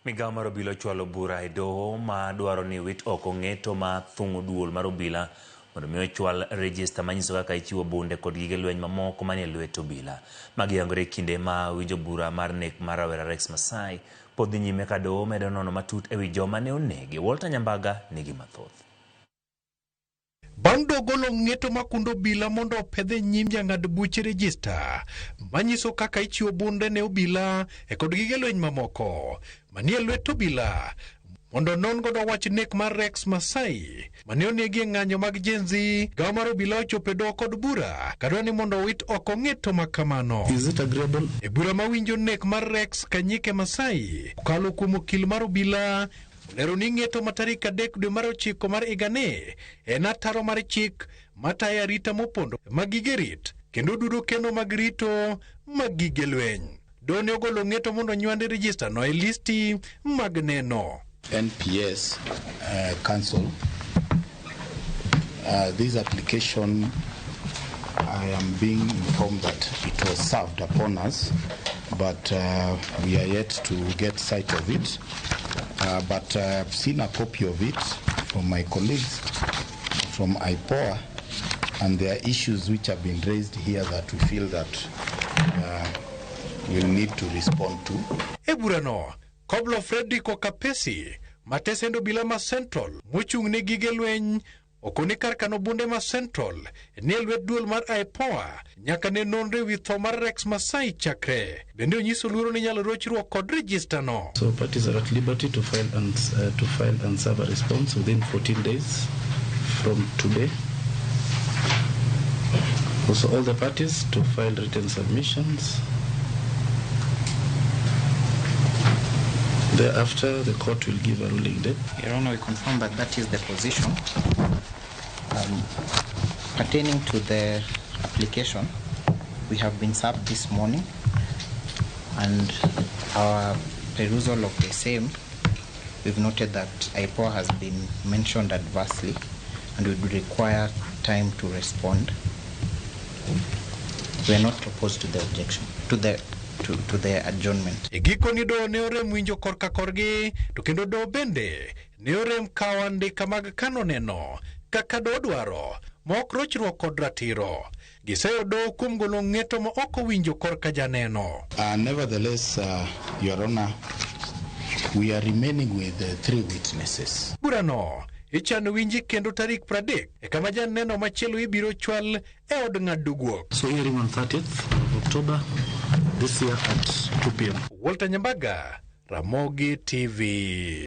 Migawo mar obila ochwalo bura e doho ma dwaro ni wit oko ng'eto ma thung'o duol mar obila mondo mi ochwal rejesta manyiso kaka ichiwo bunde kod gige lweny mamoko manie lwet obila. Magi yangore e kinde ma winjo bura mar nek mar rawera Rex Masai pod dhi nyime ka doho medo nono matut ewi joma ne onege. Walter Nyambaga nigi mathoth. Bang' doho golo ng'eto makundo obila mondo opedh e nyim jang'ad buche rejista manyiso kaka ichiwo bunde ne obila e kod gige lweny mamoko manie lwet obila mondo onon godo wach nek mar Rex Masai mane onegi e ng'anyo mag Gen Z. Gawo mar obila ochopo e doho kod bura kadwa ni mondo owit oko ng'eto ma kamano. Is it agreeable? E bura mawinjo nek mar Rex Kanyike Masai okalo kuom okil mar obila olero ni ng'eto ma tarik 3 dwe mar 9 mar higani en ataro mar chik matayo arita mopondo mag gige rit kendo dudo keno mag rito mag gige lweny. Doho ne ogolo ng'eto mondo onywand rejista no e listi mag neno. NPS Council, this application, I am being informed that it was served upon us, but we are yet to get sight of it. But I've seen a copy of it from my colleagues from IPOA, and there are issues which have been raised here that we feel that we'll need to respond to. E burano, Koblo Fredrick Okapesi, matesend obila ma Central mochung' ne gige lweny okone kar kano bunde ma Central nie lwet duol mar IPOA nyaka ne nonro ewi tho mar Rex Masai chakre. Bende onyiso luoro ni nyalo rochruok kod rejista no. So parties are at liberty to file and serve a response within 14 days from today. Also all the parties to file written submissions. Thereafter, the court will give a ruling date. Your Honor, we confirm that that is the position. Pertaining to the application, we have been served this morning, and our perusal of the same, we've noted that IPOA has been mentioned adversely and would require time to respond. We are not opposed to the objection, to the adjournment. E gikoni doho ne orem winjo korka korgi to kendo doho bende ne orem kawo andika mag kano neno kaka doho dwaro ma ok rochruok kod ratiro. Giseyo doho kuom golo ng'eto ma ok owinjo korka janeno. Nevertheless, Your Honor, we are remaining with 3 witnesses. Burano ichano winji kendo tarik 30 e kama janeno machielo ibiro chwal e od ng'ado guok. So hearing on 30th of October this year at 2 p.m. Walter Nyambaga, Ramogi TV.